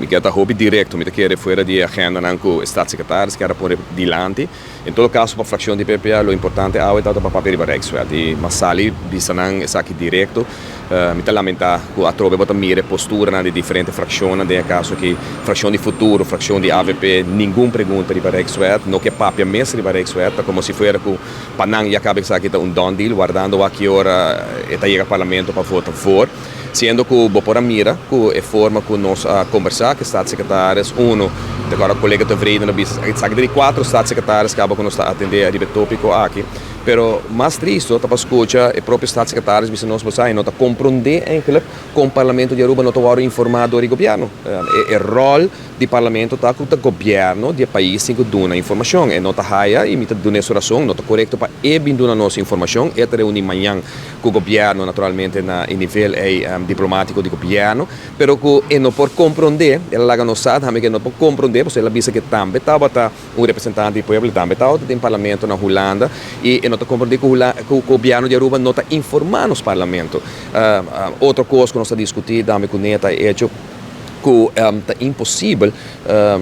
Mi kier ta hopi directo, mi ta kere fuera di agendanan cu e staatssecretaris kier a pone dilanti. En todo caso pa fraccion di PPA lo importante awe ta pa papia riba Rijkswet y mas sali bisa nan esaki directo. Mi ta lamenta cu atrobe bo ta mira e posturanan di diferente fraccionnan, den e caso aki fraccion di Futuro, fraccion di avp, ningun pregunta riba Rijkswet, no ke papia mes riba Rijkswet, ta como si fuera cu pa nan ya caba esaki ta un done deal, wardando wak ki ora e ta yega Parlamento pa vota voor. Siendo cu bo por a mira cu e forma cu nos a combersa cu e staatssecretaris, uno, ta acorda colega Tevreden a bisa, esaki ta di cuatro staatssecretaris caba cu nos ta atende riba e topico aki. Pero mas tristo ta pa scucha e propio staatssecretaris bisa nos, bo sa, e no ta comprende eigenlijk con Parlamento di Aruba no ta worde informa door di gobierno. E rol di Parlamento ta cu ta gobierno di e pais tin cu duna informacion. E no ta haya, y mi ta duna e su razon, no ta corecto pa e bin duna nos informacion. E ta reuni mañan cu gobierno naturalmente na e nivel ey diplomatico di gobierno, pero cu e no por compronde, el a laga nos sa tambe cu e no por compronde, pasobra el a bisa cu e tambe tabata un representante di pueblo, e tambe tabata den parlamento na Hulanda, y e no ta compronde cu cu gobierno di Aruba no ta informa nos parlamento. Otro cos cu nos ta discuti tambe cu ne ta e hecho cu ta imposibel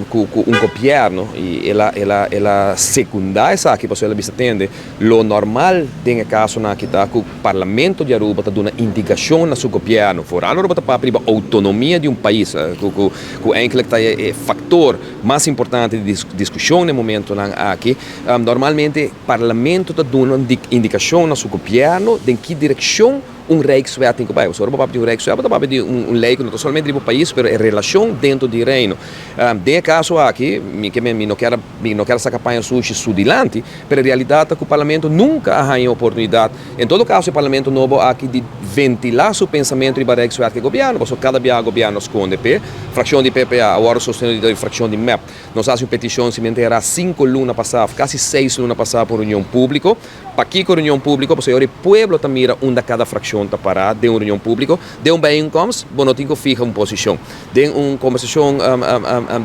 cu un gobierno, y el a el a el a secunda esaki pasobra el a bisa tende lo normal den e casonan aki ta cu Parlamento di Aruba ta duna indicacion na su gobierno, vooral ora bo ta papia riba autonomia di un pais cu cu cu eigenlijk ta e factor mas importante di discusion na e momentonan aki. Normalmente Parlamento ta duna indicacion na su gobierno den ki direccion un Rijkswet tin ku bai. Pasobra ora bo papia di un Rijkswet, bo ta papia di un lei ku no ta solamente riba bo pais, pero e relashon dentro di Reino. Den e kaso aki, mi ke men, mi no kier a, mi no kier a saka paña sushi su dilanti, pero e realidat ta ku Parlamento nunka a haña e oportunidat, en todo kaso e Parlamento nobo aki, di ventilá su pensamentu riba Rijkswet ku e gobièrnu, pasobra kada biaha gobièrnu a skonde p'e. Frakshon di PPA a wòrdu sostenido dor di frakshon di mep. Nos a hasi un petishon si mi entera sinku luna pasá òf kasi seis luna pasá pa un reunion públiko. Pakiko reunion públiko? Pasobra e ora e pueblo ta mira unda kada frakshon ta pará den un reunion públiko. Den un bijeenkomst bo no tin ku fiha un posishon. Den un kombersashon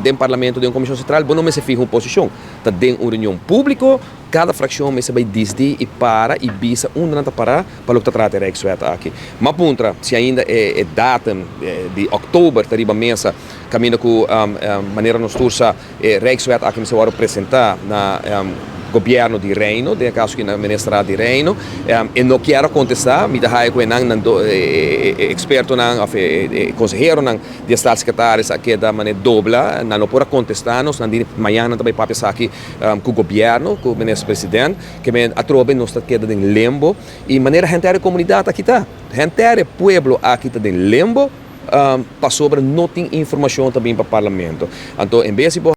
den parlamento, den un komishon sentral, bo no mester fiha un posishon. Ta den un reunion públiko kada frakshon mester bai disdi i para i bisa unda nan ta pará pa loke ta trata e Rijkswet aki. M'a puntra si ainda e datum di òktober ta riba mesa kaminda ku manera nos tur sa E Rijkswet aki mester wòrdu presentá na Gobièrnu di Reino, den e kaso aki na Ministerraad di Reino. E no kier a kontestá, mi ta haya ku e nan nan e ekspertonan òf e konseheronan di e Staatssecretaris a keda manera dobla, nan no por a kontestá nos, nan di mañana nan ta bai papia esaki ku Gobièrnu, ku Minister President, ke men atrobe nos ta keda den limbo i manera henter e komunidat aki ta, henter e pueblo aki ta den limbo. Pasobra no tin informacion ta bin pa Parlamento. Anto en bes di bo.